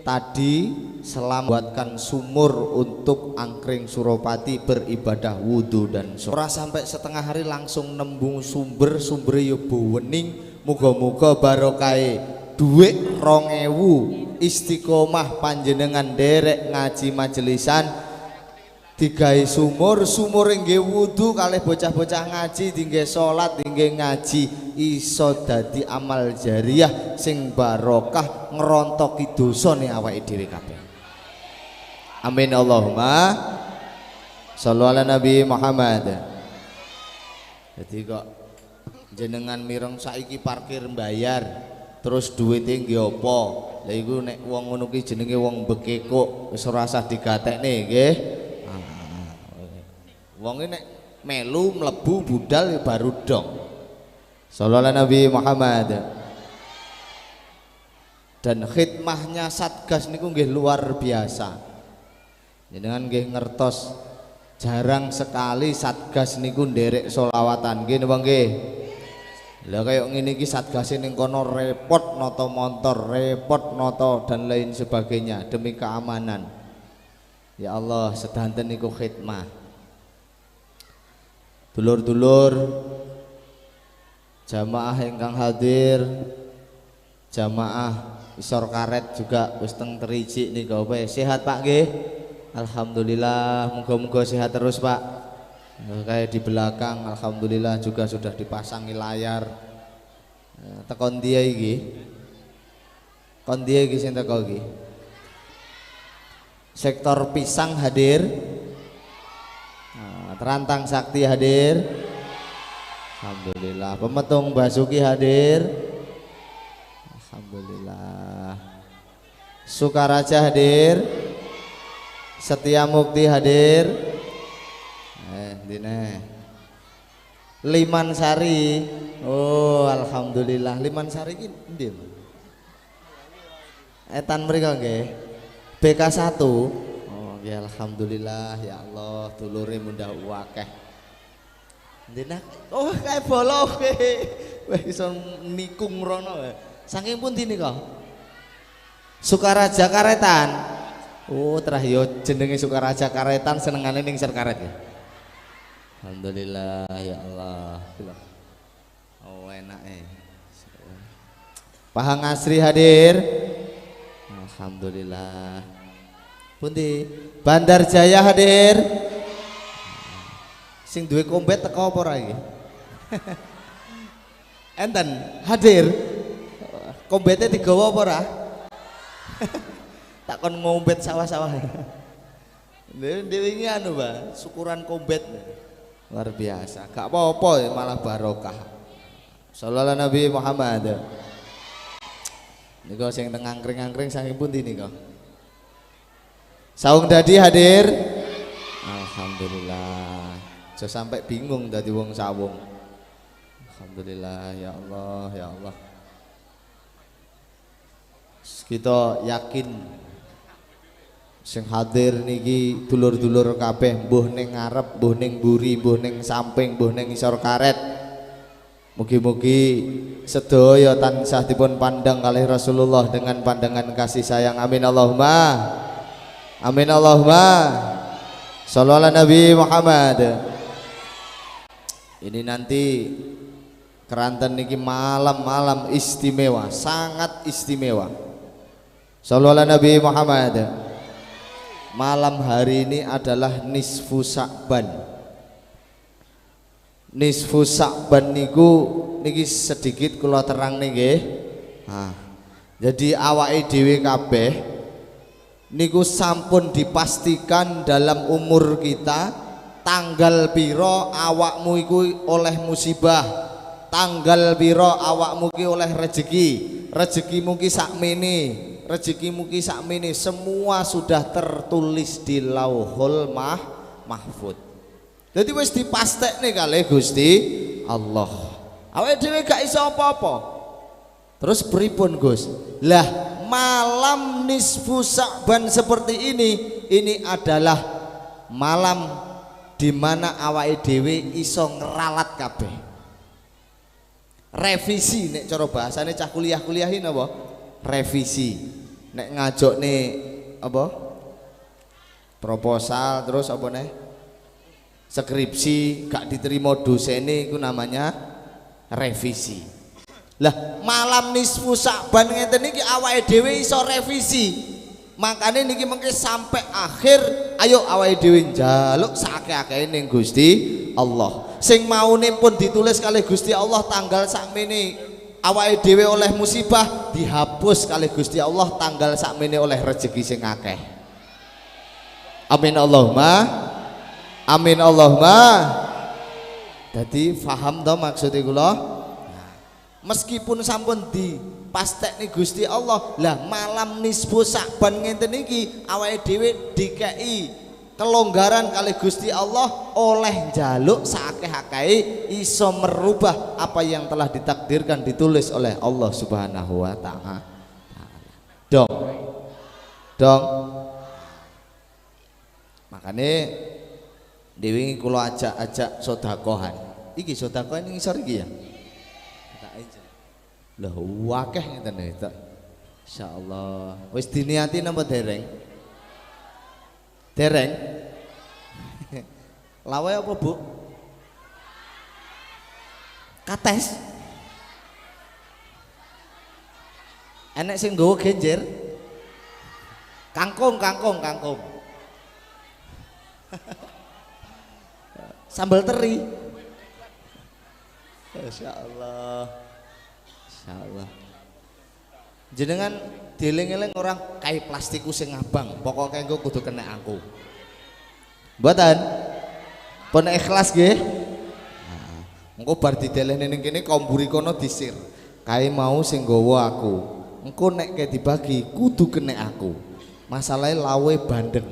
Tadi selam buatkan sumur untuk Angkring Suropati beribadah wudhu dan sholat. Ora sampai setengah hari langsung nembung sumber, sumber yo wening. Muga-muga barokahe dhuwit 2000 istiqomah panjenengan derek ngaji majelisan digawe sumur, sumur nggih wudu kalih bocah-bocah ngaji, dingge salat, dingge ngaji, iso dadi amal jariah sing barokah ngrontoki dosane awake dhewe kabeh. Amin Allahumma shallu ala Nabi Muhammad. Jadi kok jenengan mireng saiki parkir mbayar terus duwite nggih apa? Lah iku nek wong ngono ki jenenge wong bekekuk, wis ora usah digatekne nggih. Wong ini nek melu mlebu budal baru dong. Sallallahu ala Nabi Muhammad. Dan khidmahnya Satgas niku nggih luar biasa. Jenengan nggih ngertos jarang sekali Satgas niku nderek solawatan nggih napa nggih. Lah kaya ngene iki Satgase ning kono repot nata montor, repot nata dan lain sebagainya demi keamanan. Ya Allah, sedanten niku khidmah. Dulur-dulur jamaah ingkang hadir, jamaah isor karet juga wis teng Teriji niku apa sehat Pak nggih? Alhamdulillah, muga-muga sehat terus Pak. Kayak di belakang alhamdulillah juga sudah dipasangi layar. Tekon dia iki. Kon dia iki sing teko iki. Sektor pisang hadir. Terantang Sakti hadir. Alhamdulillah. Pemetung Basuki hadir. Alhamdulillah. Sukaraja hadir. Setia Mukti hadir. Dine. Liman Sari. Oh, alhamdulillah. Liman Sari iki endi? Etan mriko nggih. BK1. Oh, nggih alhamdulillah ya Allah, dulure mundhah akeh. Ndina. Oh, kae bolo kowe. Wis iso nikung rono. Saking pundi nika? Sukaraja Karetan. Oh, terah yo jenenge Sukaraja Karetan senengane ning Serkaret ya. Alhamdulillah ya Allah. Oh, enak eh. Pahang Asri hadir. Alhamdulillah. Pundi? Bandar Jaya hadir. Sing duwe kombet teko apa ora iki? Enten hadir. Kombete digawa apa ora? Tak kon ngombet sawah-sawah. Dhewe wingi anu, Pak, syukuran kombet. Luar biasa. Gak apa-apa malah barokah. Sallallahu Nabi Muhammad. Niku sing teng angkring-angkring saking pundi nika? Saung Dadi hadir. Alhamdulillah. Aja sampai bingung dadi wong sawung. Alhamdulillah ya Allah, ya Allah. Kita yakin sing hadir niki dulur-dulur kabeh, mbuh ning ngarep, mbuh ning mburi, mbuh ning samping, mbuh ning isor karet. Mugi-mugi sedaya tansah dipun pandang kalih Rasulullah dengan pandangan kasih sayang. Amin Allahumma. Amin Allahumma. Shallu ala Nabi Muhammad. Ini nanti keranten niki malam-malam istimewa, sangat istimewa. Shallu ala Nabi Muhammad. Malam hari ini adalah nisfu Sa'ban. Nisfu Sa'ban niku niki sedikit kula terang nggih. Nah, jadi awake dhewe kabeh niku sampun dipastikan dalam umur kita tanggal piro awakmu iku oleh musibah, tanggal piro awakmu ki oleh rezeki, rezekimu ki sakmene, rezekimu ki sakmene, semua sudah tertulis di Lauhul Mahfud. Jadi wis dipastekne kalih Gusti Allah. Awake dhewe gak iso apa-apa. Terus pripun Gus? Lah malam nisfu Sa'ban seperti ini adalah malam di mana awake dhewe iso ngeralat kabeh. Revisi nek cara bahasane cah kuliah-kuliahin apa? Revisi. Nek ngajokne apa? Proposal terus apa neh? Skripsi gak diterima dosene iku namanya revisi. Lah malam nisfu Sya'ban ngeten iki awake dhewe iso revisi. Makane niki mengke sampai akhir ayo awake dhewe njaluk saakeh-akehe ning Gusti Allah. Sing maune pun ditulis kalih Gusti Allah tanggal sakmene awake dhewe oleh musibah dihapus kalih Gusti Allah tanggal sakmene oleh rezeki sing akeh. Amin Allahumma. Amin Allahumma. Dadi faham to maksude kula? Meskipun sampun dipastekne Gusti Allah, lah malam nisfu Sya'ban ngenten iki awake dhewe dikeki kelonggaran kali Gusti Allah oleh njaluk saakeh-akehe iso merubah apa yang telah ditakdirkan ditulis oleh Allah Subhanahu wa taala. Dong. Dong. Makane dhewe kula ajak-ajak sedekahan. Iki sedekah ning ngisor iki ya. Lah akeh ngeten lho. Insyaallah. Wis diniati napa dereng? Dereng. Lawe apa, Bu? Kates. Enek sing nggawa genjer. Kangkung, kangkung, kangkung. Sambal teri. Insyaallah. Insyaallah. Jenengan dieling-eling orang kae plastiku sing abang, pokoke engko kudu kena aku. Mboten. Pun ikhlas nggih. Nah, engko bar didelehne ning kene komburi kono disir. Kae mau sing nggawa aku. Engko nek ke dibagi kudu kena aku. Masalahe lawe bandeng.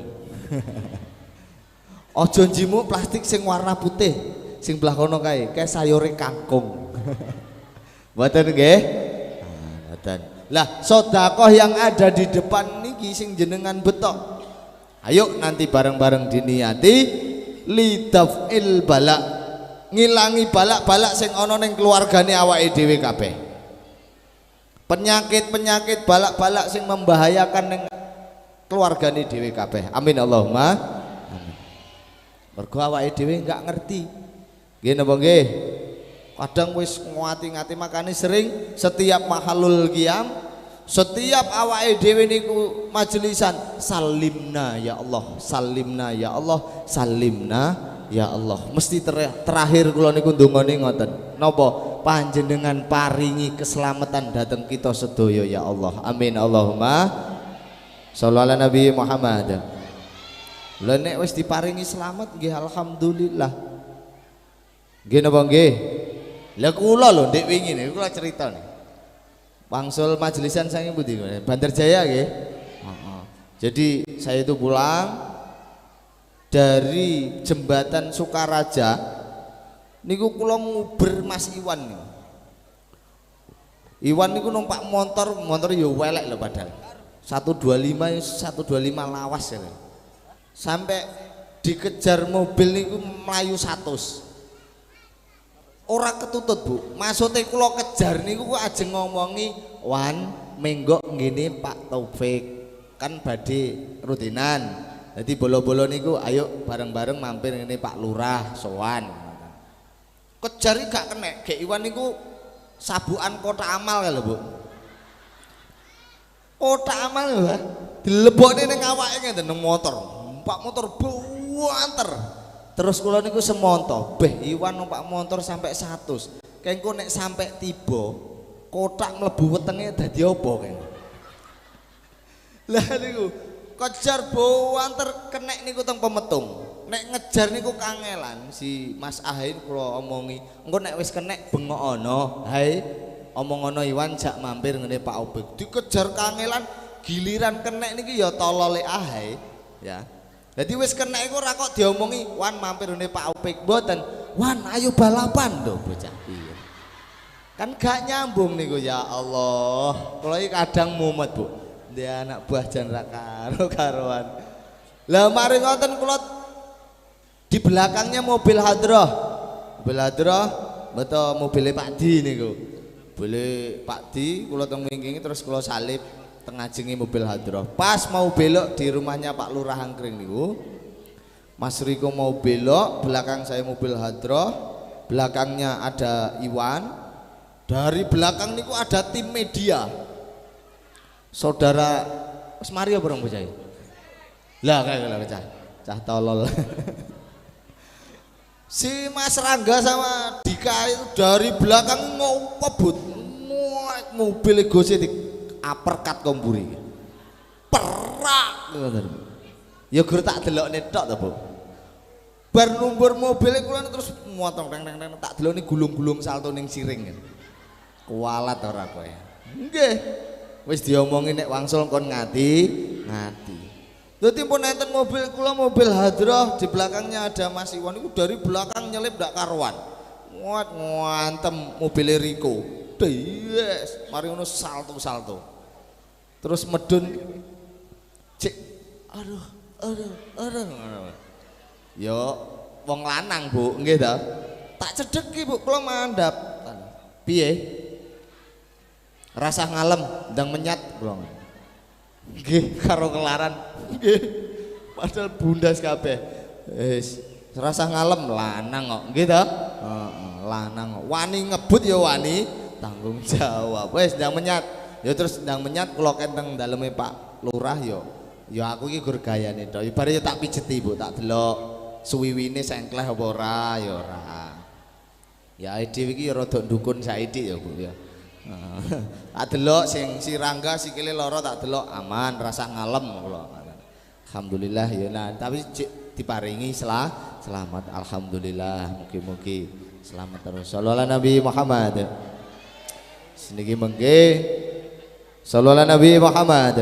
Aja njimuk plastik sing warna putih, sing belah kono kae, kae sayure kangkung. Mboten nggih? Nah, mboten. Lah sedekah yang ada di depan niki sing jenengan betok. Ayo nanti bareng-bareng diniati lidafil balak, ngilangi balak-balak sing ana ning keluargane awake dhewe kabeh. Penyakit-penyakit balak-balak sing membahayakan ning keluargane dhewe kabeh. Amin Allahumma amin. Mergo awake dhewe enggak ngerti. Nggih napa nggih? Kadang wis ngati-ngati makane sering setiap mahalul qiyam, setiap awake dhewe niku majelisan salimna ya Allah, salimna ya Allah, salimna ya Allah. Mesti terakhir kula niku ndongane ngoten. Napa? Panjenengan paringi keselamatan dhateng kita sedaya ya Allah. Amin Allahumma shalli ala Nabi Muhammad. Lha nek wis diparingi selamat nggih alhamdulillah. Nggih napa nggih? Lah kula lho ndek wingi niku kula cerita nih. Wangsul majelisan saking pundi? Bantarjaya nggih. Heeh. Jadi saya itu pulang dari jembatan Sukaraja niku kula nguber Mas Iwan niku. Iwan niku numpak motor, motor ya welek lho padahal. 125 125 lawas ya. Sampai dikejar mobil niku mlayu 100. Ora ketutut, Bu. Maksude kula kejar niku kok ajeng ngomongi, "Wan, menggok ngene Pak Taufik." Kan badhe rutinan. Dadi bolo-bolo niku ayo bareng-bareng mampir ngene Pak Lurah sowan. Kejar iki gak kenek. Gek Iwan niku sabukan kotak amal lho, Bu. Kotak amal lho, dilebokne ning awake ngeten nang motor. Numpak motor buanter. Terus kula niku semonto, beh Iwan numpak motor sampai 100. Kengko nek sampai tiba, kotak mlebu wetenge dadi apa keng? Lah niku kejar buanter kenek niku teng Pemetung. Nek ngejar niku kangelan si Mas Ahin kula omongi, engko nek wis kenek bengokono, hai omongono Iwan jak mampir ngene Pak Obek. Dikejar kangelan, giliran kenek niki ya tolole Ahai, ya. Jadi wis kena iku ora kok diomongi Wan mampir ngene Pak Opik mboten. Wan ayo balapan lho bocah piye. Kan gak nyambung niku ya Allah. Kula iki kadang mumet, Bu. Ndek anak buah jan ra karo-karoan. Lah mari ngoten kula di belakangnya mobil hadroh. Mobil hadroh beto mobile Pak Di niku. Boleh Pak Di kula teng wingkingi terus kula salib Tengah jengi mobil hadroh. Pas mau belok di rumahnya Pak Lurah Angkring niku, Mas Riko mau belok, belakang saya mobil hadroh, belakangnya ada Iwan, dari belakang niku ada tim media. Saudara Mas Mario bareng bocah. Lah kae lho bocah. Cah tolol. Si Mas Rangga sama Dika itu dari belakang ngebut mobil gose di uppercut komburi. Perak ngoten. Ya gur tak delokne tok to, Bu. Bar numbur mobil kula terus motong teng teng teng tak delokne gulung-gulung salto ning siring. Kualat ora kowe. Nggih. Wis diomongi nek wangsul kon ngati, ngati. Dadi pun enten mobil kula mobil hadroh di belakangnya ada Mas Iwan iku dari belakang nyelip ndak karuan. Nguat ngantem mobil Riko. Des, mari ngono salto-salto. Terus medun cek aduh aduh aduh. Yo wong lanang, Bu, nggih ta? Tak cedheki, Bu, kula mandhap. Piye? Rasah ngalem, ndang menyat kula. Nggih karo kelaran. Nggih. Padahal bundas kabeh. Wis, rasah ngalem lanang kok, nggih ta? Heeh, lanang kok. Wani ngebut ya wani tanggung jawab. Wis ndang menyat. Ya terus ndang menyat kula kenteng daleme Pak Lurah ya. Ya aku iki gur gayane tok. Ya bare ya tak pijeti, Bu, tak delok suwiwine sengkleh apa ora ya ora. Ya dhewe iki ya rada ndukun saiki ya, Bu ya. Tak delok sing si Rangga sikile lara tak delok aman, rasah ngalem kula. Alhamdulillah ya nah, tapi diparingi selamat alhamdulillah, mugi-mugi selamat terus. Sallallahu Nabi Muhammad. Seniki mengke sallallahu Nabi Muhammad.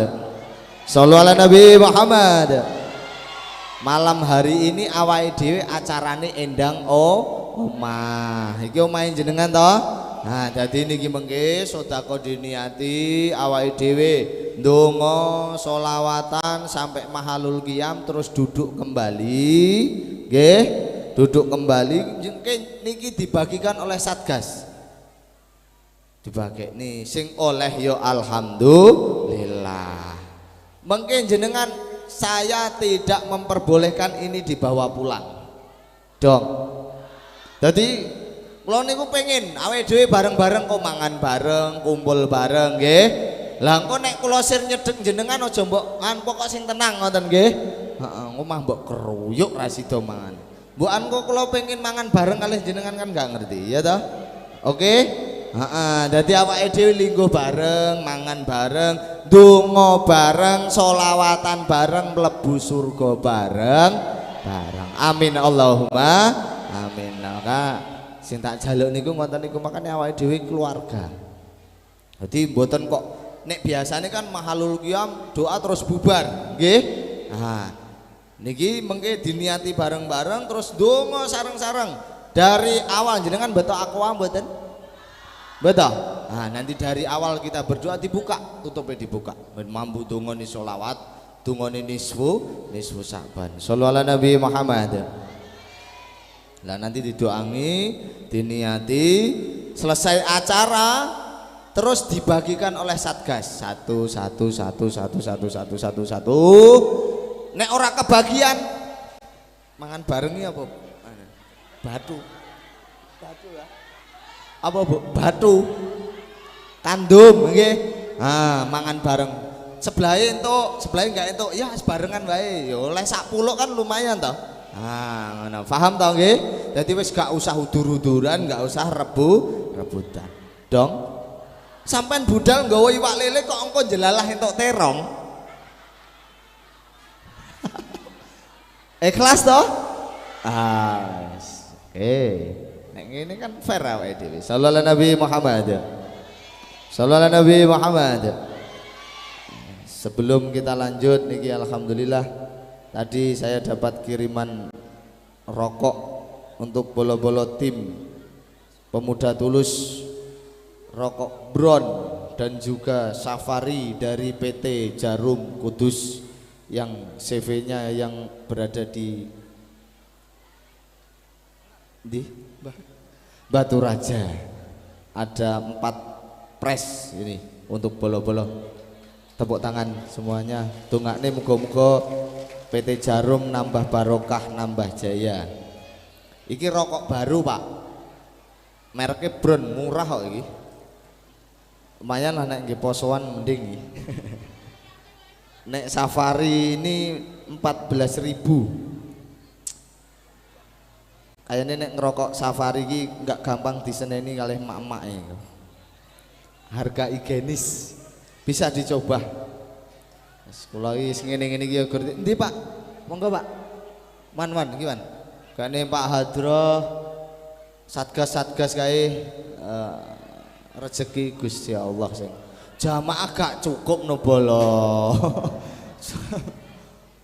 Sallallahu Nabi Muhammad. Malam hari ini awake dhewe acarane endang omah. Iki omahe jenengan to? Nah, dadi niki mengke sedekah diniati awake dhewe ndonga selawatan sampai mahalul qiyam terus duduk kembali, nggih, duduk kembali niki dibagikan oleh Satgas. Dibagekne sing oleh ya alhamdulillah. Mengke jenengan saya tidak memperbolehkan ini dibawa pulang. Dong. Dadi kula niku pengen awake dhewe bareng-bareng kok mangan bareng, kumpul bareng nggih. Lah engko nek kula sir nyedhek jenengan aja mbok an pokok sing tenang ngoten nggih. Heeh, omah mbok keruyuk ra sida mangan. Mbok an kok kula pengen mangan bareng kalih jenengan kan enggak ngerti, ya toh? Oke? Heeh, dadi awake dhewe lingguh bareng, mangan bareng, ndonga bareng, solawatan bareng, mlebu surga bareng bareng. Amin Allahumma amin. Nah, sing tak jaluk niku ngoten niku makane awake dhewe keluarga. Dadi mboten kok nek biasane kan mahalul qiyam doa terus bubar, nggih. Nah, niki mengke diniati bareng-bareng terus ndonga sareng-sareng. Dari awal jenengan beto aqua mboten? Beto. Nah, nanti dari awal kita berdoa dibuka, tutupnya dibuka. Ben mambu dongane selawat, dongane nisfu, nisfu Sa'ban. Shallallahu ala Nabi Muhammad. Lah nanti didoangi, diniati, selesai acara terus dibagikan oleh Satgas. 1 1 1 1 1 1 1 1. Nek ora kebagian mangan bareng iki apa? Batu. Batu ya. Apa Bu? Batu. Kandum nggih. Ah, mangan bareng. Sebelahe entuk, sebelahe enggak entuk, ya barengan wae. Ya oleh sak puluk kan lumayan toh. Ah, ngono. Paham toh nggih? Dadi wis gak usah udur-uduran, gak usah rebutan. Dong. Sampean budal nggawa iwak lele kok engko jelalah entuk terong. Ikhlas toh? Ah, oke. Nek ngene kan fair awake dhewe. Sallallahu Nabi Muhammad. Sallallahu Nabi Muhammad. Sebelum kita lanjut niki alhamdulillah tadi saya dapat kiriman rokok untuk bolo-bolo tim Pemuda Tulus, rokok Bron dan juga Safari dari PT Jarum Kudus yang CV-nya yang berada di Batu Raja. Ada 4 pres ini untuk bolo-bolo. Tepuk tangan semuanya. Dongakne muga-muga PT Jarum nambah barokah, nambah jaya. Iki rokok baru, Pak. Mereknya Bron, murah kok iki. Lumayan lah nek nggih posoan mending iki. Nek Safari ini 14.000. Kayaknya nek ngerokok Safari iki nggak gampang diseneni kalih emak-emak ya. Harga higienis, bisa dicoba. Kula iki ngene-ngene iki ya endi Pak? Monggo Pak. Man-man iki man. Kene Pak Hadro satgas-satgas kae rezeki Gusti Allah sing jamaah gak cukup no bolo.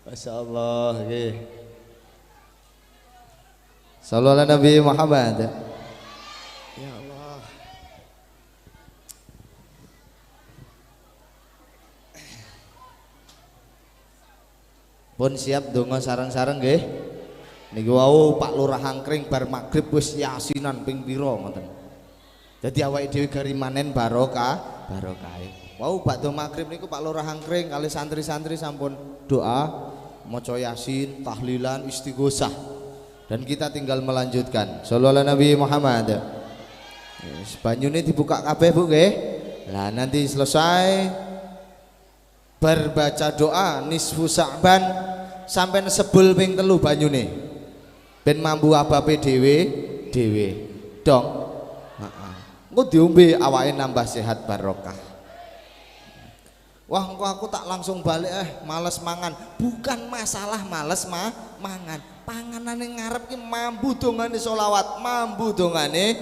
Masya Allah nggih. Sallu ala Nabi Muhammad. Ya Allah. Pun siap donga sareng-sareng nggih. Niki wau Pak Lurah Angkring bar magrib wis yasinan ping pira ngoten. Dadi awake dhewe gari manen barokah, barokahe. Wau bakdo magrib niku Pak Lurah Angkring kali santri-santri sampun doa, maca yasin, tahlilan, istighosah. Dan kita tinggal melanjutkan. Sallu ala Nabi Muhammad. Banyune dibuka kabeh Bu nggih. Lah nanti selesai berbaca doa nisfu Sa'ban sampai sebul ping 3 banyune. Ben mambu abape dhewe dhewe. Dong. Heeh. Engko diombe awake nambah sehat barokah. Wah, engko aku tak langsung balik males mangan. Bukan masalah males mangan. Panganane ngarep ki mambu dongane selawat, mambu dongane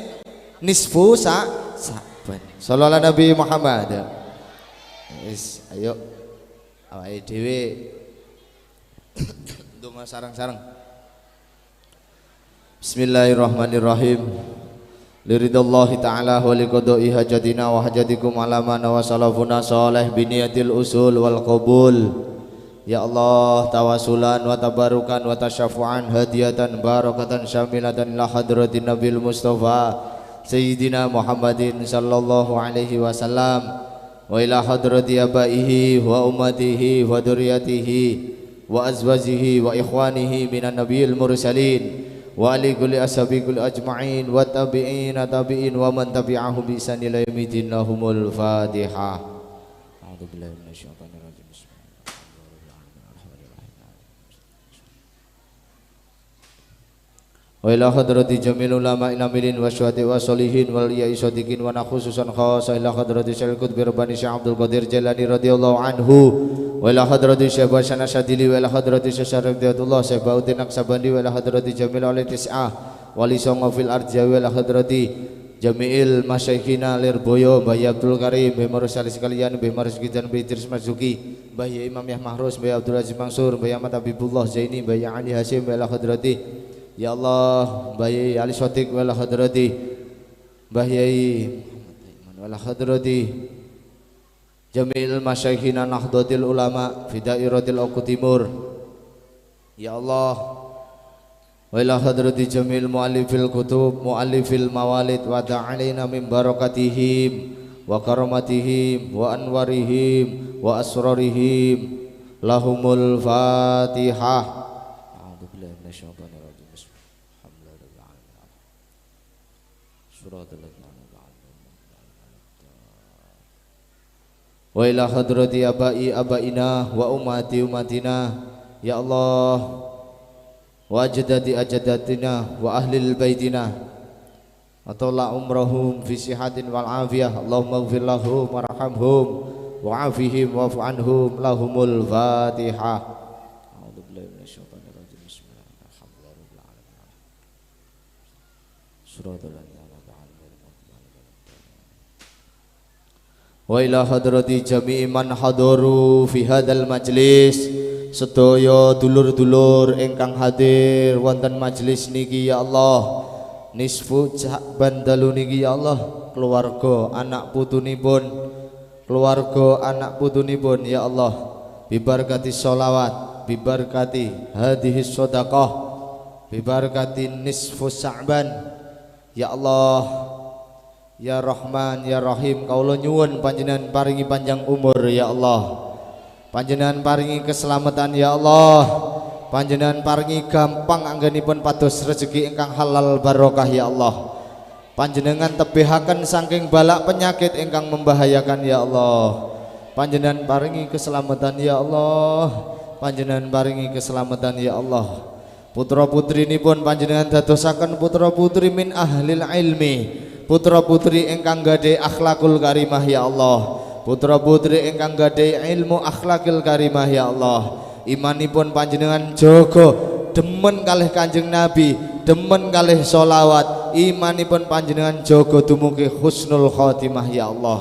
nisfu Sa'ban. Sallu ala Nabi Muhammad. Wis, ayo awake dhewe donga sareng-sareng. Bismillahirrahmanirrahim. Liridallahi ta'ala wa liqada'i hajatina wa hajatikum ala ma wa salafuna salih biniyatil usul wal qabul. Ya Allah, tawasulan wa tabarukan wa tasyafu'an hadiyatan barakatan syamilatan ila hadratin Nabil Mustafa Sayyidina Muhammadin sallallahu alaihi wasallam wa ila hadrati abaihi wa ummatihi wa dzurriyyatihi wa azwajihi wa ikhwanihi minan nabiyil mursalin wa ali kulli ashabi kulli ajma'in wa tabi'in tabi'in wa man tabi'ahum bi ihsan ila yaumil lahumul fatihah. A'udzu billahi minasyaitonir rajim. Wa ila hadrati jamil ulama amilin wa syuhada wa sholihin wal liya'i shadiqin wa khususan khassa ila hadrati Syekh Qutb Rabbani Syekh Abdul Qadir Jailani radhiyallahu anhu wa ila hadrati Syekh Basyana Syadili wa ila hadrati Syekh Syarif Hidayatullah Syekh Bauddin Naqsabandi wa ila hadrati jamil ahli tis'ah wali songo fil arja wa ila hadrati jami'il masyaikhina Lirboyo Mbah Abdul Karim Mbah Marus Ali sekalian Mbah Marus Gidan Mbah Idris Marzuki Mbah Imam Yah Mahrus Mbah Abdul Aziz Mansur Mbah Ahmad Habibullah Zaini Mbah Ali Hasyim wa ila hadrati Ya Allah, Mbah Yai Ali Shodiq wal hadrati, Mbah Yai wal hadrati, Jamil masyaikhina Nahdlatul Ulama fi dairatil Oku Timur. Ya Allah, wa ila hadrati jamil muallifil kutub, muallifil mawalid wa ta'alaina min barakatihim wa karamatihim wa anwarihim wa asrarihim lahumul Fatihah. A'udzu billahi minasyaitonir rajim. Wa ila hadrati abai abaina wa ummati ummatina ya Allah wa ajdadi ajdatina wa ahlil baitina atalla umrahum fi sihatin wal afiyah. Allahumma ighfir lahum warhamhum wa afihim wa'fu anhum lahumul Fatihah. A'udzu billahi minasyaitonir rajim. Bismillahirrahmanirrahim. Suratul wa ila hadrati jami'i man hadaru fi hadzal majlis, sedaya dulur-dulur ingkang hadir wonten majelis niki ya Allah, nisfu Sya'ban dalu niki ya Allah, keluarga anak putunipun, keluarga anak putunipun ya Allah, bibarkati sholawat, bibarkati hadhihi shadaqah, bibarkati nisfu Sya'ban ya Allah. Ya Rahman ya Rahim, kawula nyuwun panjenengan paringi panjang umur ya Allah. Panjenengan paringi keselamatan ya Allah. Panjenengan paringi gampang anggenipun pados rezeki ingkang halal barokah ya Allah. Panjenengan tebihaken saking balak penyakit ingkang membahayakan ya Allah. Panjenengan paringi keselamatan ya Allah. Panjenengan paringi keselamatan ya Allah. Putra putrinipun panjenengan dadosaken putra putri min ahlil ilmi, putra putri ingkang gadhe akhlakul karimah ya Allah. Putra putri ingkang gadhe ilmu akhlakul karimah ya Allah. Imanipun panjenengan jaga, demen kalih Kanjeng Nabi, demen kalih sholawat. Imanipun panjenengan jaga dumugi husnul khotimah ya Allah.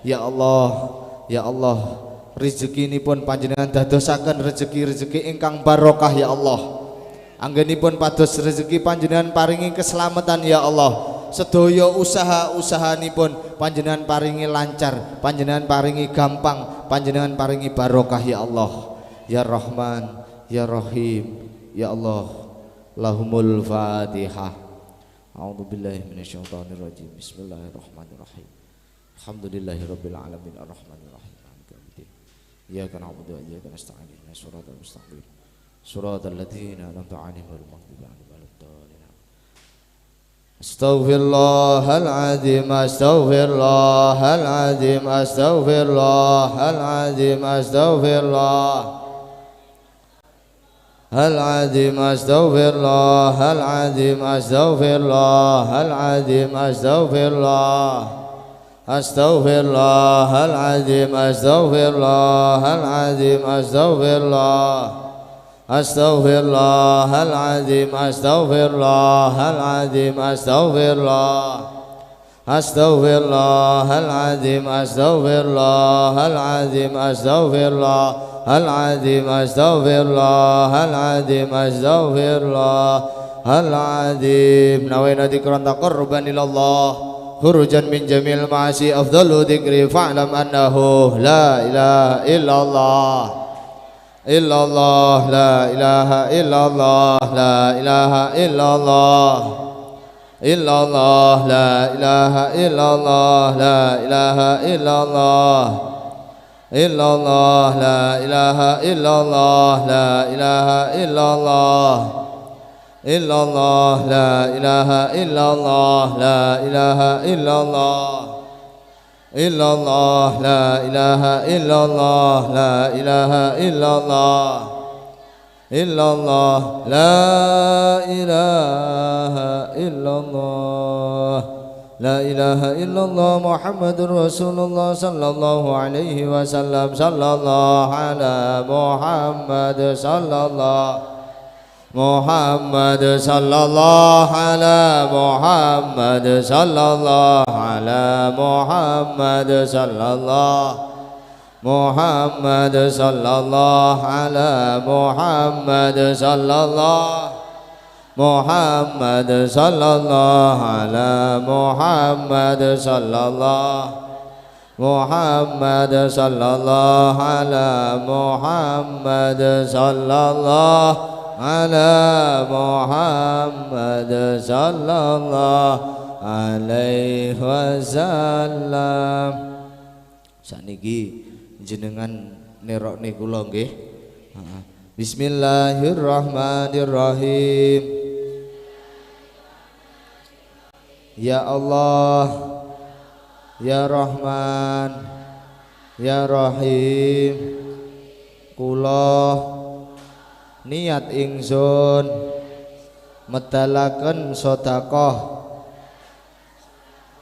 Ya Allah, ya Allah. Rezekinipun panjenengan dadosaken rezeki-rezeki ingkang barokah ya Allah. Anggenipun pados rezeki panjenengan paringi keselamatan ya Allah. Sedaya usaha-usahanipun panjenengan paringi lancar, panjenengan paringi gampang, panjenengan paringi barokah ya Allah. Ya Rahman ya Rahim ya Allah. Lahumul Fatihah. A'udzubillahi minasyaitonirrajim. Bismillahirrahmanirrahim. Alhamdulillahirabbil alamin arrahmanirrahim maliki yaumiddin. Iyyaka na'budu wa iyyaka nasta'in. Ihdinas siratal mustaqim. Siratal ladzina an'amta 'alaihim ghairil maghdubi 'alaihim waladdallin. Astaghfirullahaladzim, astaghfirullahaladzim, astaghfirullahaladzim, astaghfirullahaladzim, astaghfirullahaladzim, astaghfirullahaladzim, astaghfirullah, astaghfirullahaladzim, astaghfirullahaladzim, astaghfirullah, astaghfirullahaladzim, astaghfirullahaladzim, astaghfirullah, astaghfirullahaladzim, astaghfirullahaladzim, astaghfirullahaladzim, astaghfirullahaladzim, astaghfirullahaladzim. Nawaina dzikran taqarruban ilallah, khurujan min jamil ma'asi, afdalu dzikri fa'lam annahu la ilaha illallah. Illallah, la ilaha illallah, la ilaha illallah. Illallah, la ilaha illallah, la ilaha illallah. Illallah, la ilaha illallah, la ilaha illallah. Illallah, la ilaha illallah, la ilaha illallah. Illallah, la ilaha illallah, la ilaha illallah. Illallah, la ilaha illallah. La ilaha illallah Muhammadur Rasulullah sallallahu alaihi wasallam. Sallallahu ala Muhammad sallallahu Muhammad sallallahu ala Muhammad sallallahu ala Muhammad sallallahu Muhammad sallallahu ala Muhammad sallallahu Muhammad sallallahu ala Muhammad sallallahu Muhammad sallallahu ala Muhammad sallallahu ala Muhammad sallallahu alaihi wasallam. Sakniki jenengan nerokne kula nggih. Bismillahirrahmanirrahim. Ya Allah, ya Rahman, ya Rahim, kula niat ingsun medalaken sedekah,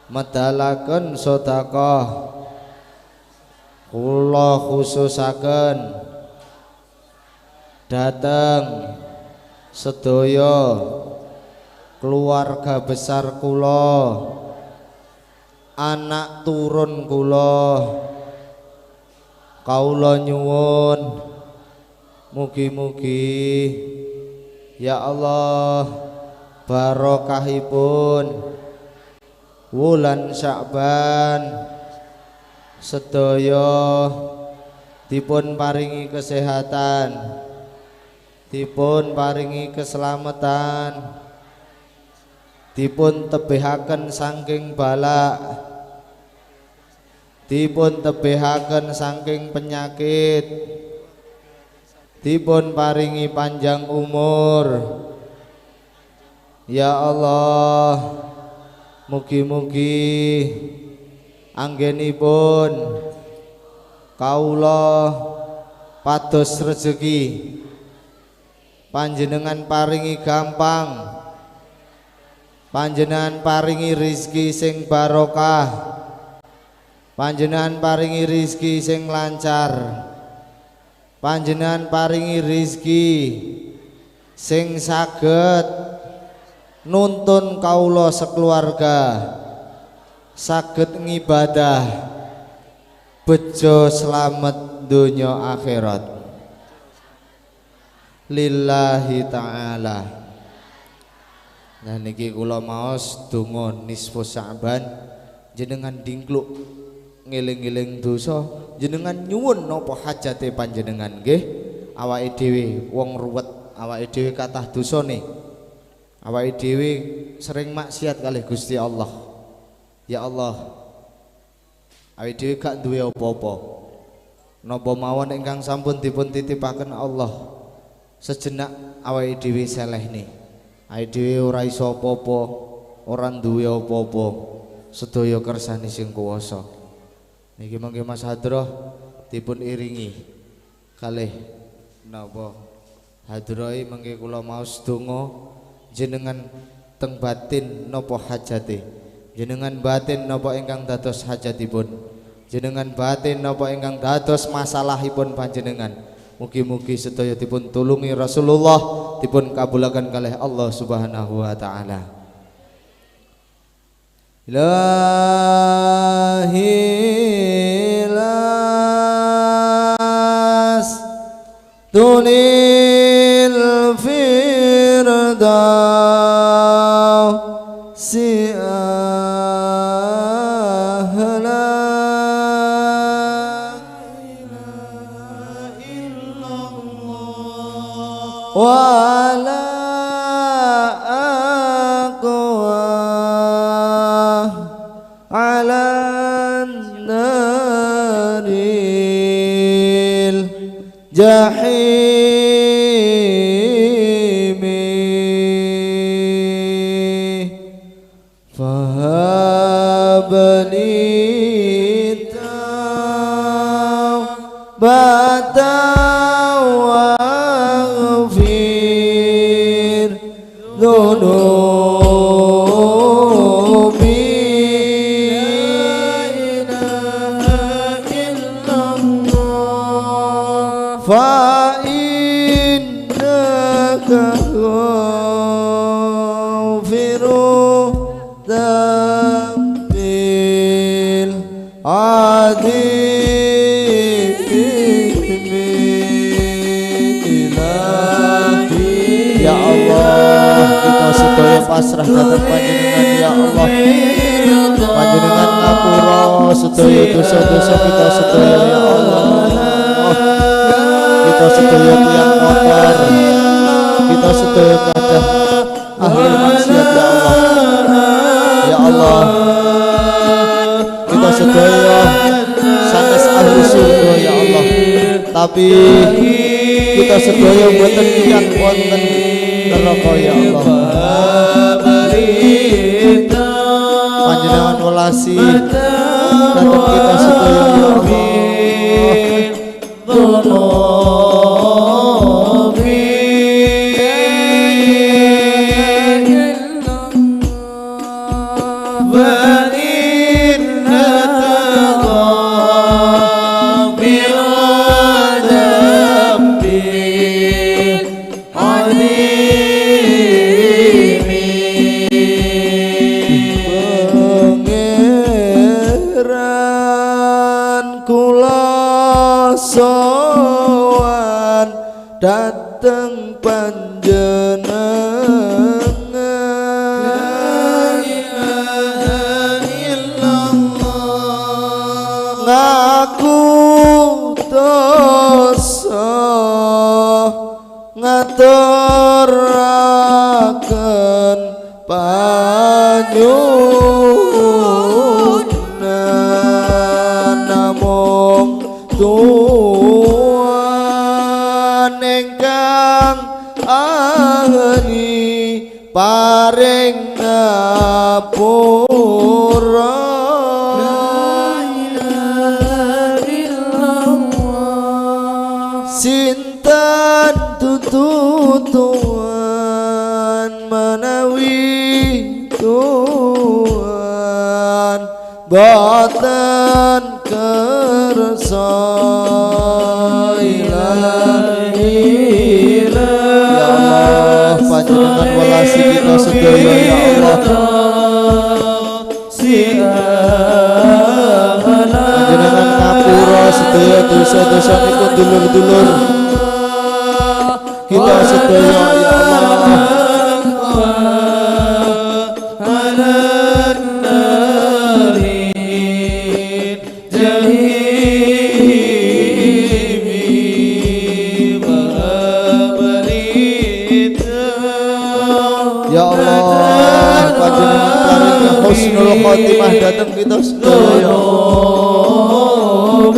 medalaken sedekah kula khususaken dhateng sedaya keluarga besar kula, anak turun kula. Kawula nyuwun mugi-mugi ya Allah barokahipun wulan Sya'ban sedaya dipun paringi kesehatan, dipun paringi keselamatan, Dipun tebihaken saking balak, dipun tebihaken saking penyakit, dipun paringi panjang umur. Ya Allah, mugi-mugi anggenipun kawula pados rejeki, panjenengan paringi gampang, panjenengan paringi rizki sing barokah, panjenengan paringi rizki sing lancar, panjenengan paringi rizki sing saged nuntun kawula sekeluarga saged ngibadah bejo slamet donya akhirat. Lillahi ta'ala. Nah niki kula maos donga nisfu Sya'ban, jenengan dingkluk ngeling-eling dosa, jenengan nyuwun napa hajate panjenengan nggih. Awake dhewe wong ruwet, awake dhewe kathah dosane, awake dhewe sering maksiat kalih Gusti Allah. Ya Allah, awake dhewe gak duwe apa-apa, napa mawon ingkang sampun dipun titipaken Allah sejenak awake dhewe selehne. Awake dhewe ora iso apa-apa, ora duwe apa-apa, sedaya kersane sing kuwasa. Niki mangke Mas Hadroh dipun iringi kalih napa hadrohe mangke kula maos donga, jenengan teng batin napa hajate, jenengan batin napa ingkang dados hajatipun, jenengan batin napa ingkang dados masalahipun panjenengan. Mugi-mugi sedaya dipun tulungi Rasulullah, dipun kabulaken kalih Allah Subhanahu wa taala. Ilahi las tunil firdaus ahla wala aqwa ala naril jahimi fahabli taubatan waghfir dzunubi. La ilaha illallah fa innaka ghafiru dzambil azim. Ya Allah, kita sedaya pasrah dhateng panjenengan ya Allah. Panjenengan ngapura sedaya dosa-dosa kita sedaya ya Allah. Kita sedaya tiyang kotor, kita sedaya kadah ahli maksiat ya Allah. Ya Allah, kita sedaya sanes ahli surga ya Allah. Tapi kita sedaya mboten tiyang wonten neraka ya Allah. Panjenengan welasi dhateng kita sedaya ya Allah. Sowan dateng panjenengan, la ilaha illallah, ngaku dosa ngaturaken pangapunten. Panyuwunan namung Tuhan ingkang ahli paring ngapura. Sinten tutuan menawi Tuhan boten kersa. Ya Allah, panjenengan welasi kita sedaya ya Allah. Panjenengan ngapura sedaya dosa-dosa niku dulur-dulur kita sedaya ya Allah. Ya Allah, panjenengan paringi husnul khotimah dhateng kita sedaya ya Allah.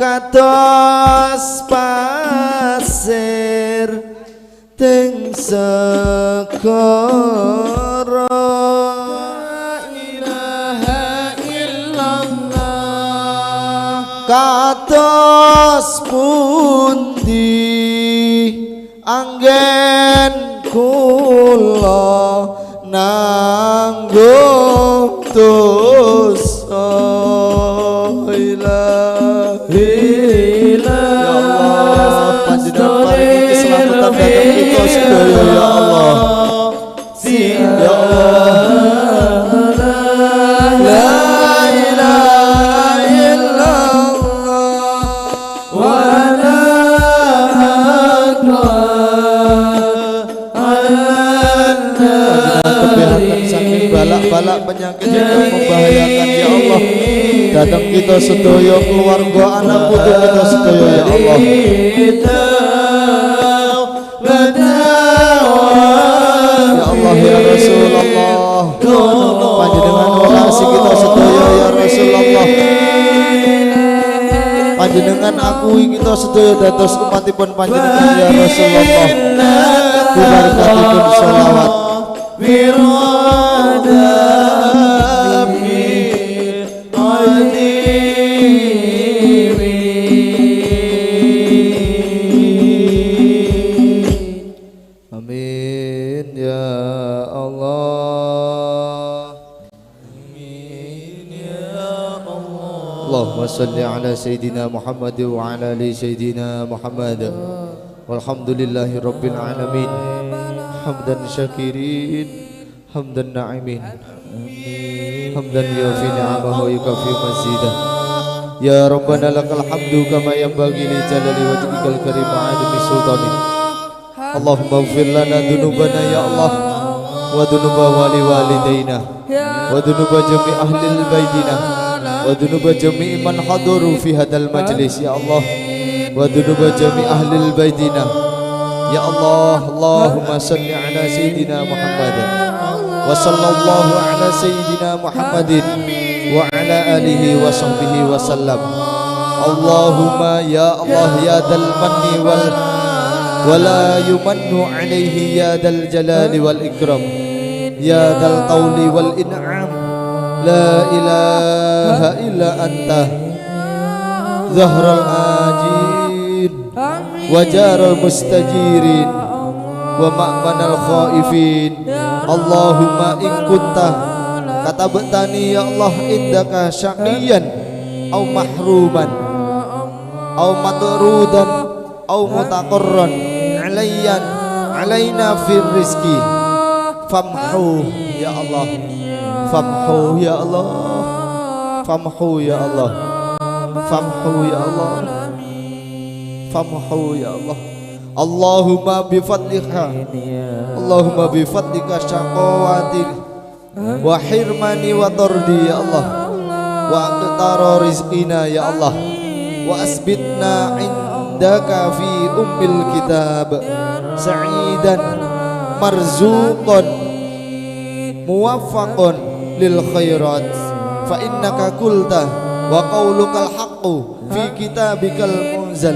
Kados pasir teng segara, la ilaha illallah. Kados pundi anggen kula nanggung dosa. Ya Allah, panjenengan paringi keselamatan dhateng kita sedaya ya Allah. Ya Allah, la ilaha illallah wa la Panjenengan tebihaken saking balak-balak penyakit yang membahayakan ya Allah datang kita sedaya, keluarga, anak putu kita sedaya ya Allah. Ya Allah ya Rasulullah, panjenengan welasi kita sedaya ya Rasulullah. Panjenengan akui kita sedaya dados umatipun panjenengan ya Rasulullah. Bibarakatipun sholawat. Amin ya Allah. Amin ya Allah. Allahumma salli ala Sayyidina Muhammad wa ala ali Sayyidina Muhammad. Walhamdulillahi rabbil alamin. Hamdan syakirin, hamdan na'imin, hamdan yufi ni'amahu wa yukafi mazidah. Ya Rabbana lakal hamdu kama yanbaghi li jalali wajhikal karim wa 'azimi sultanik. Allahumma ighfir lana dzunubana ya Allah, wa dzunuba wali walidayna, wa dzunuba jami' ahlil baitina, wa dzunuba jami' man hadaru fi hadzal majlis ya Allah, wa dzunuba jami' ahlil baitina ya Allah. Allahumma salli ala sayyidina Muhammad wa sallallahu ala sayyidina Muhammadin wa ala alihi wa sahbihi wa sallam. Allahumma ya Allah ya dzal manni wal wala yumannu alaihi ya dzal jalali wal ikram ya dzal tauli wal in'am. La ilaha illa anta zahral ajin wa jaral mustajirin wa ma'manal khaifin. Allahumma in kunta katabtani ya Allah indaka syaqiyan au mahruman au matrudan au mutaqarran alayyan alaina fir rizki famhu ya Allah, famhu ya Allah, famhu ya Allah, famhu ya Allah. Famhu ya Allah. Allahumma bifadlika, Allahumma bifadlika syaqawati wa hirmani wa tardi ya Allah, wa aqtara rizqina ya Allah, wa asbitna indaka fi ummil kitab sa'idan marzuqan muwaffaqan lil khairat, fa innaka qulta wa qaulukal haqqu fi kitabikal munzal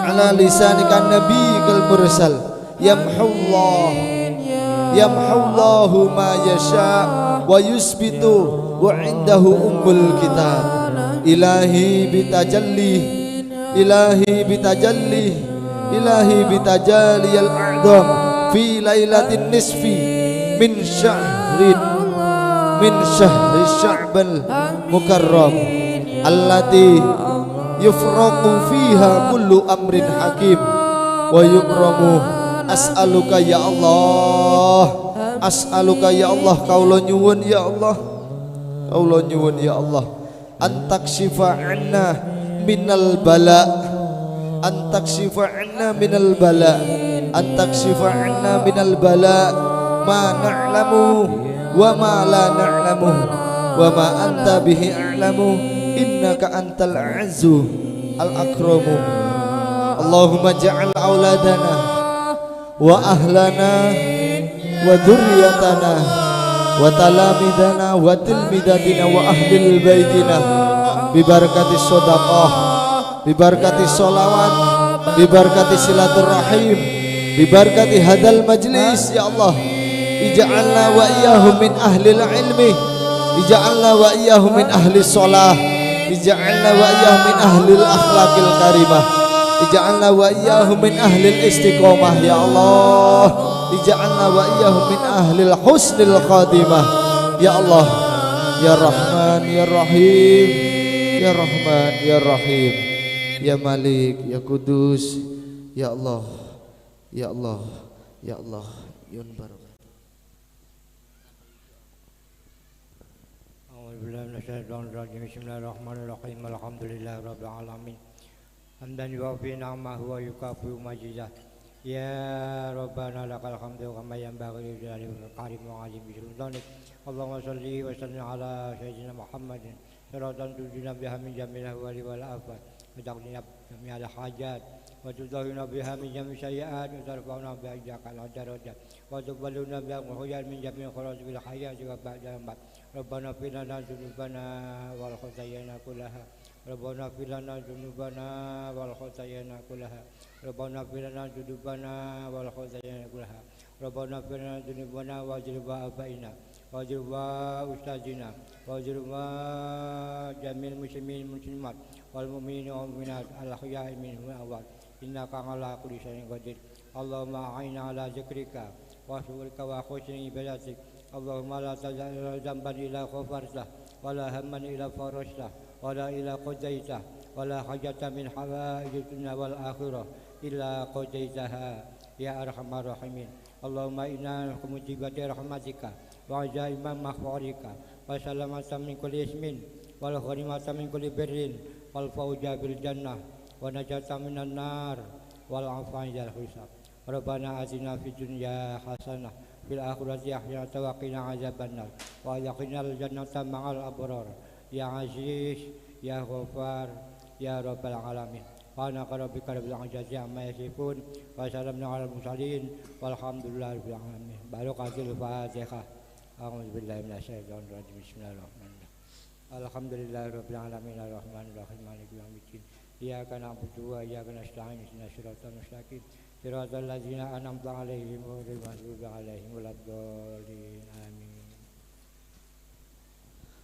ala lisanika nabiyikal mursal, yamhullah yamhullahu ma yasha wa yusbitu wa indahu ummul kitab. Ilahi bitajalli, ilahi bitajalli, ilahi bitajalli al-a'dham fi lailatin nisfi min syahrin min syahri sya'bal mukarram allati yufraqu fiha kullu amrin hakim wa yukramu. As'aluka ya Allah, as'aluka ya Allah, kaula nyuwun ya Allah, kaula nyuwun ya Allah, antakshifa anna minal bala, antakshifa anna minal bala, antakshifa anna minal bala ma na'lamu wa ma la na'lamu wa ma anta bihi a'lamu, innaka antal azzu al akramu. Allahumma ja'al auladana wa ahlana wa dzurriyyatana wa talamidana wa tilmidatina wa ahlil baitina bibarakati shadaqah, bibarakati sholawat, bibarakati silaturahim, bibarakati hadal majlis ya Allah. Ij'alna wa iyyahum min ahlil ilmi, ij'alna wa iyyahum min ahli sholah, ij'alna wa iyyahum min ahlil akhlaqil karimah, ij'alna wa iyyahum min ahlil istiqomah ya Allah, ij'alna wa iyyahum min ahlil husnil khatimah ya Allah, ya Rahman ya Rahim, ya Rahman ya Rahim, ya Malik ya Kudus ya Allah, ya Allah, ya Allah. Yun barokah. Bismillahirrahmanirrahim. Alhamdulillahirabbil alamin. Hamdan yuwafi ni'amahu wa yukafi majidah. Ya Rabbana lakal hamdu kama yanbaghi li jalali wajhika wa 'azimi sultanik. Allahumma shalli wa sallim ala sayyidina Muhammadin salatan tunjina biha min jami'il ahwali wal afat, wa taqdina jami'al hajat, wa tudhahiruna biha min jami'is sayyi'at, wa tarfa'una biha indaka al-darajat, wa tuqbaluna biha al-khuyar min jami'il khairat fil hayati wa ba'dal maut. Rabbana ighfir lana dzunubana wal khatayana kullaha. Rabbana ighfir lana dzunubana wal khatayana kullaha. Rabbana ighfir lana dzunubana wal khatayana kullaha. Rabbana ighfir lana dzunubana wa dzunuba abaina wa dzunuba ustadzina wa dzunuba jamil muslimin muslimat wal mu'minin wal mu'minat al ahya'i minhum wal amwat, innaka ala kulli syai'in qadir. Allahumma a'inna ala dzikrika wa syukrika wa husni ibadatik. Allahumma la taj'al dzamban illa ghafartah, wa la hamman illa farajtah, wa la ila qadaitah, wa la hajata min hawaijid dunya wal akhirah illa qadaitaha ya arhamar rahimin. Allahumma inna nas'aluka mujibati rahmatika wa azaima maghfirika wa salamatan min kulli ismin wal ghanimata min kulli birrin wal fawza bil jannah wa najata minan nar wal afwa 'anil hisab. Rabbana atina fid dunya hasanah fil akhirati hasanah wa qina azabannar wa adkhilnal jannata ma'al abrar ya aziz ya ghafar ya rabbal alamin. Wa rabbika rabbil izzati amma yasifun wa salamun alal mursalin walhamdulillahi rabbil alamin. Barakatul Fatihah. A'udzu billahi minasyaitonir rajim. Bismillahirrahmanirrahim. Alhamdulillahi rabbil alamin arrahmanir rahim maliki yaumiddin. Iyyaka na'budu wa iyyaka nasta'in ihdinas siratal mustaqim siratal ladzina an'amta 'alaihim ghairil maghdubi 'alaihim waladdallin. Amin.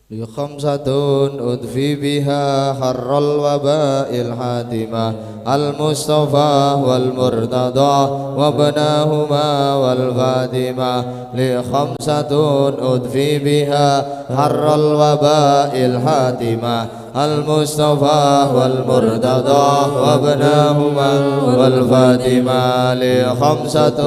Li khamsatun udfi biha harral waba'il hatimah al-Mustafa wal Murtada wa banahuma wal Fatimah. Li khamsatun udfi biha harral waba'il hatimah المصطفى والمرتضى وابناهما والفاطمة لخمسة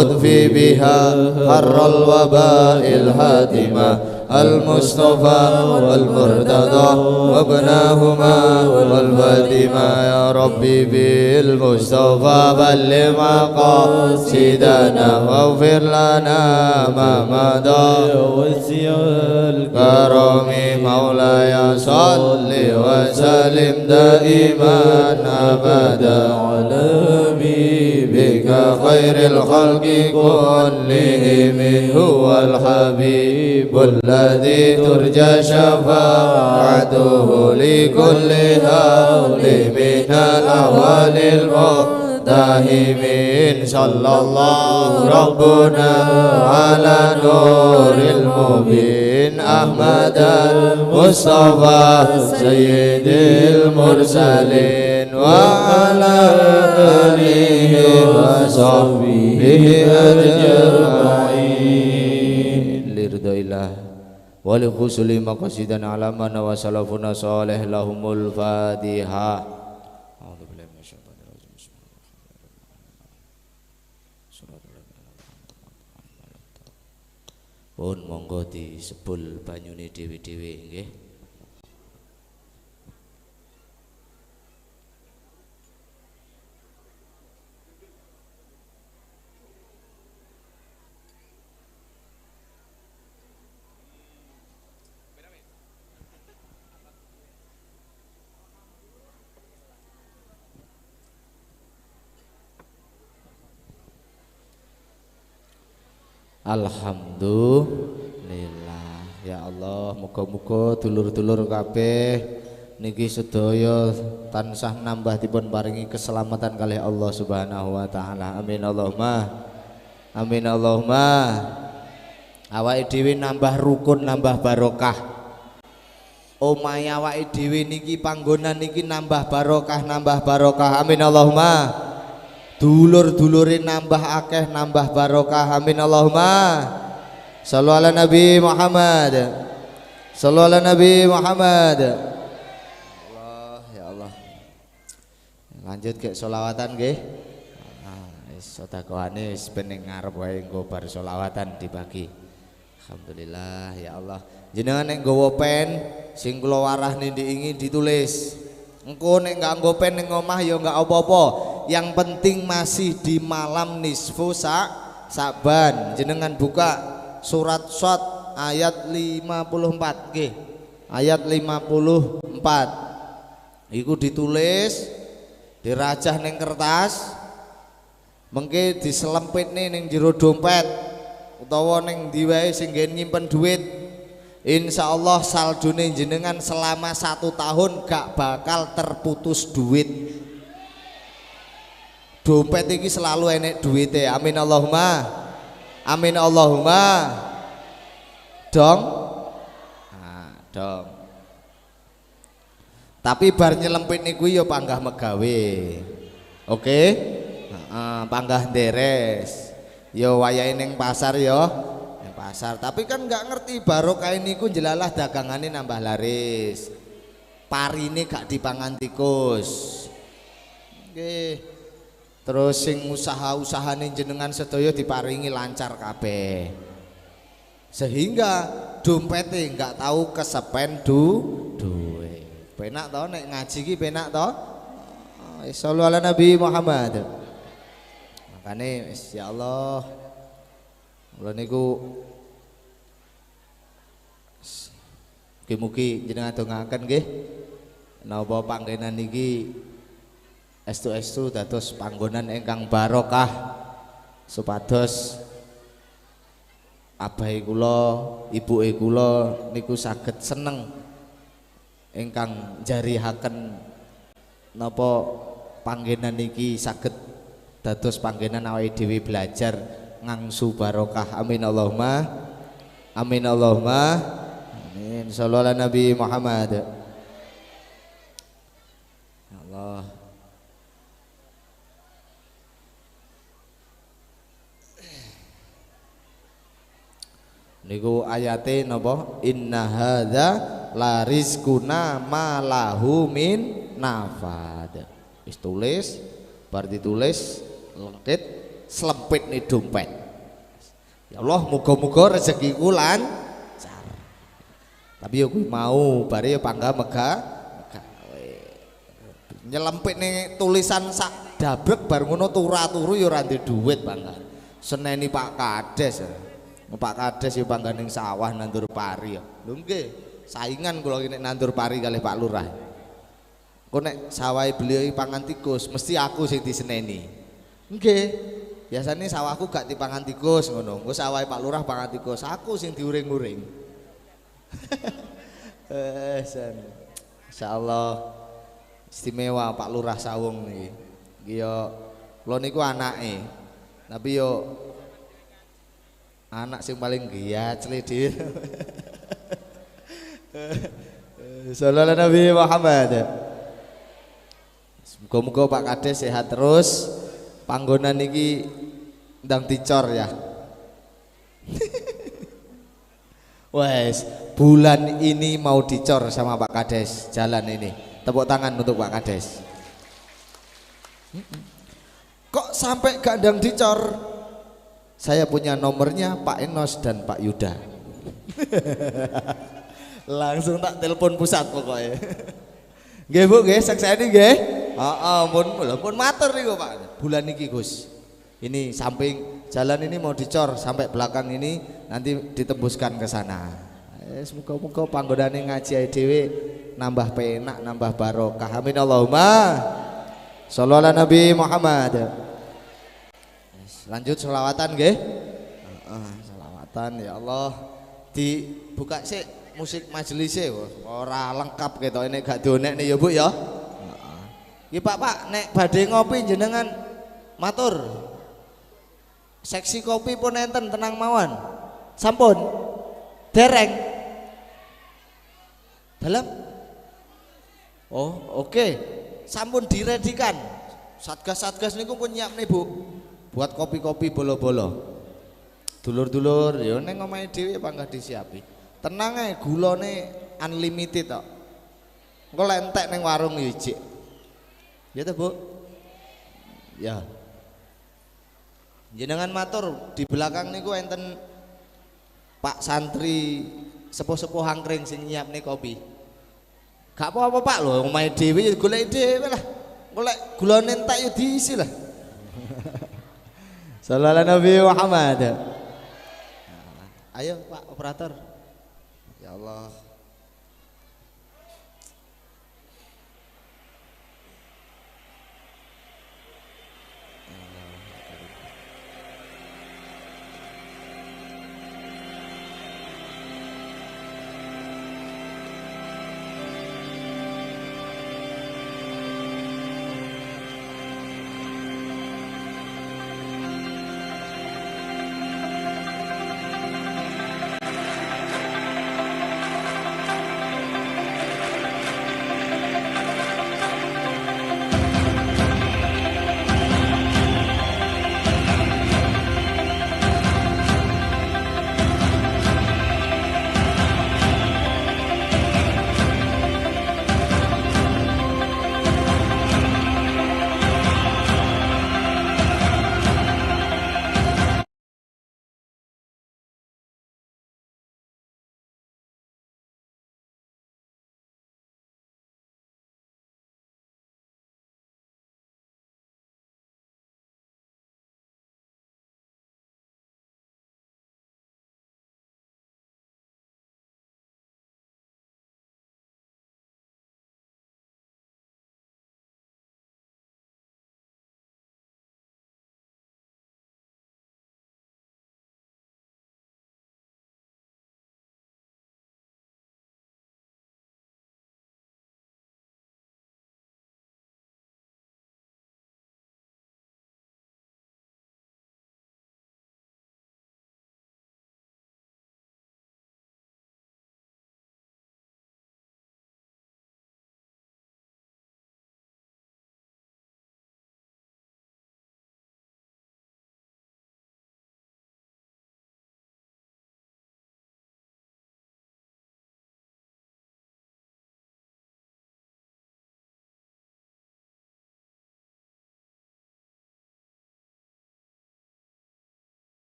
أطفي بها حر الوباء الهاتمة المصطفى والمرتضى وابناهما والفاطمة يا ربي بالمصطفى بلغ مقاصدنا واغفر لنا ما مضى وسع الكرم مولاي صل وسلم دائما أبدا على حبيبك بك خير الخلق كلهم هو الحبيب الذي ترجى شفاعته لكل هول من الأهوال المقتحمين صلى الله ربنا على نور المبين أحمد المصطفى سيد المرسلين وعلى آله وصحبه أجمعين لرضا الله ولحصول مقاصدنا على من وسلفنا صالح لهم الفاتحة. أعوذ بالله من الشيطان الرجيم. بسم الله الرحمن الرحيم. Pun monggo disebul banyune dhewe-dhewe nggih. Alhamdulillah ya Allah, muga-muga dulur-dulur kabeh niki sedaya tansah nambah dipun paringi keselamatan kalih Allah Subhanahu wa taala. Amin Allahumma. Amin Allahumma. Awake dhewe nambah rukun, nambah barokah. Omahe awake dhewe niki panggonan niki nambah barokah, nambah barokah. Amin Allahumma. Dulur-dulure nambah akeh, nambah barokah. Amin Allahumma. Sallu ala Nabi Muhammad. Sallu ala Nabi Muhammad. Allah ya Allah. Lanjut ke solawatan nggih. Wis sedekahane wis ben ning ngarep wae engko bar solawatan dibagi. Alhamdulillah ya Allah. Jenengan nek nggawa pen sing kula warahne ndek ditulis. Engko nek enggak nggo pen ning omah ya enggak apa-apa. Yang penting masih di malam nisfu Sa'ban. Jenengan buka surat Shad ayat 54 nggih. Ayat 54. Iku ditulis, dirajah ning kertas, mengke diselempitne ning jero dompet utawa ning ndi wae sing nggen nyimpen duit. Insyaallah saldone jenengan selama 1 tahun gak bakal terputus duit. Dompet iki selalu enek duwite. Amin Allahumma. Amin Allahumma. Dong. Nah, dong. Tapi bar nyelempit niku ya panggah megawe. Oke? Heeh, panggah deres. Ya wayahe ning pasar ya, ning pasar. Tapi kan nggak ngerti barokah niku njelalah dagangane nambah laris. Parine gak dipangan tikus. Nggih. Terus sing usaha-usahane jenengan sedaya diparingi lancar kabeh. Sehingga dompete enggak tahu kesepen duwe. Penak to nek ngaji ki penak to. Sallu ala Nabi Muhammad. Makane wis ya Allah. Kula niku mugi-mugi jenengan dongaken nggih. Napa panggenan niki estu-estu dados panggonan ingkang barokah supados abahe kula, ibuke kula niku saged seneng ingkang jarihaken napa panggenan niki saged dados panggenan awake dhewe belajar ngangsu barokah. Amin Allahumma. Amin Allahumma. Amin. Sallu ala Nabi Muhammad. Ya Allah. Niku ayate napa? Inna hadza la rizquna ma lahu min nafad. Wis tulis, bar ditulis lengkit slempit nih dompet. Ya Allah, muga-muga rezekiku lancar. Tapi yo kuwi mau bare yo pangga mega megawe. Nyelempit nih tulisan sak dabrek bar ngono turu-turu yo ora ndek duit pangga. Seneni Pak Kades. Pak Kades yo pangga ning sawah nandur pari ya. Lho nggih, saingan kula iki nek nandur pari kalih Pak Lurah. Engko nek sawahe beliau iki pangan tikus, mesti aku sing diseneni. Nggih. Biasane sawahku gak dipangan tikus ngono. Engko sawahe Pak Lurah pangan tikus, aku sing diuring-uring. Insyaallah istimewa Pak Lurah Sawung niki. Iki yo kula niku anake. Tapi yo anak sing paling giyacli dhewe. Sallallahu Nabi Muhammad. Muga-muga Pak Kades sehat terus. Panggonan iki ndang dicor ya. Wes, bulan ini mau dicor sama Pak Kades jalan ini. Tepuk tangan untuk Pak Kades. Kok sampai gak ndang dicor? Saya punya nomornya Pak Enos dan Pak Yuda. Langsung tak telepon pusat pokoknya. Nggih Bu, nggih sakseni nggih. Heeh, pun matur niku Pak. Bulan iki Gus. Ini samping jalan ini mau dicor sampai belakang ini nanti ditembuskan ke sana. Semoga-moga panggonane ngaji dhewe nambah penak, nambah barokah. Amin Allahumma. Shallallahu ala Nabi Muhammad. Lanjut selawatan nggih. Heeh, selawatan ya Allah. Dibuka sik musik majelise ora lengkap ketoke nek gak dionekne ya Bu ya. Heeh. Iki Pak, Pak nek badhe ngopi jenengan matur. Seksi kopi pun enten tenang mawon. Sampun. Dereng. Dalam? Oh, oke. Sampun diredikan. Satgas-satgas niku pun nyiapne Bu. Buat kopi-kopi bolo-bolo. Dulur-dulur ya ning omahe dhewe panggah disiapi. Tenang ae gulane unlimited tok. Engko lek entek ning warung ya ijik. Ya ta, Bu? Ya. Jenengan matur di belakang niku enten Pak santri sepuh-sepuh angkring sing nyiapne kopi. Gak apa-apa Pak lho, omahe dhewe ya golek dhewe lah. Golek gulane entek ya diisi lah. Sallallahu Nabi Muhammad. Ayo Pak operator. Ya Allah.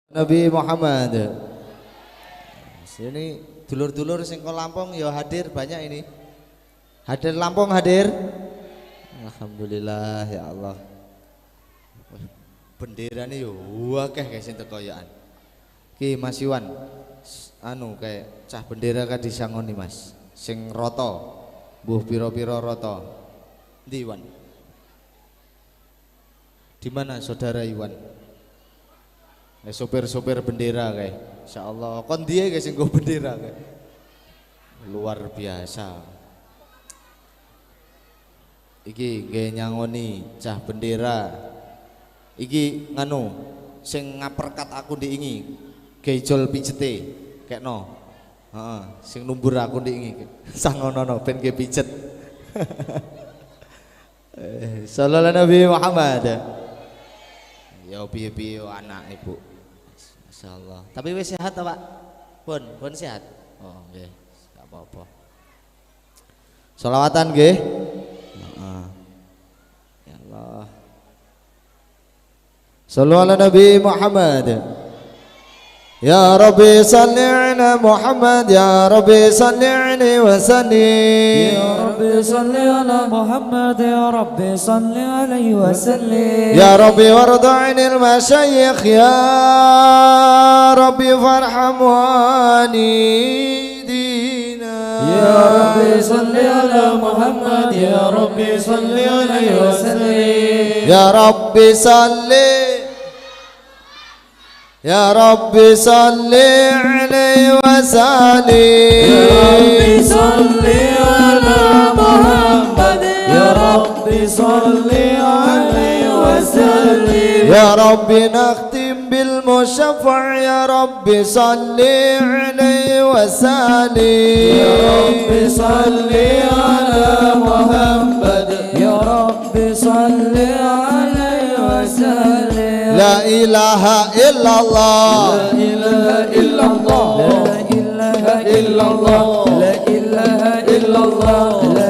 Nabi Muhammad. Sini dulur-dulur sing ko Lampung ya hadir banyak ini. Hadir Lampung hadir. Alhamdulillah ya Allah. Benderane yo akeh kae sing teko yoan. Ki Mas Iwan, anu kayak cah bendera kan disangoni Mas. Sing rata. Mbuh pira-pira rata. Ndi Iwan? Di mana saudara Iwan? Sopir-sopir bendera kae. Insyaallah kon ndiye kae sing nggo bendera kae. Luar biasa. Iki nggih nyangoni cah bendera. Iki nganu sing ngaperkat aku ndiingi. Gejol pijete kekno. Heeh, sing numbur aku ndiingi. Sangonono ben ge pijet. Sallallahu Nabi Muhammad. Ya piye-piye anak ibu. Masyaallah. Tapi wis sehat ta, Pak? Pun, pun sehat. Oh, nggih. Gak apa-apa. Selawatan nggih. Heeh. Ya Allah. Sallu ala Nabi Muhammad. Ya Rabbi salli ala Muhammad, ya Rabbi salli alaihi wa sallim. Ya Rabbi salli ala Muhammad, ya Rabbi salli alaihi wa sallim. Ya Rabbi warda 'anil masyayikh, ya Rabbi farham walidina. Ya Rabbi salli ala Muhammad, ya Rabbi salli alaihi wa sallim. Ya Rabbi salli, Ya Rabbi salli alaihi wa sallim. Ya Rabbi salli ala Muhammad, ya Rabbi salli alaihi wa sallim. Ya Rabbi nakhtim bil musyaffa', ya Rabbi salli alaihi wa sallim. Ya Rabbi salli ala Muhammad, ya Rabbi salli alaihi wa sallim. La ilaha illallah, la ilaha illallah, la ilaha illallah, la ilaha illallah, la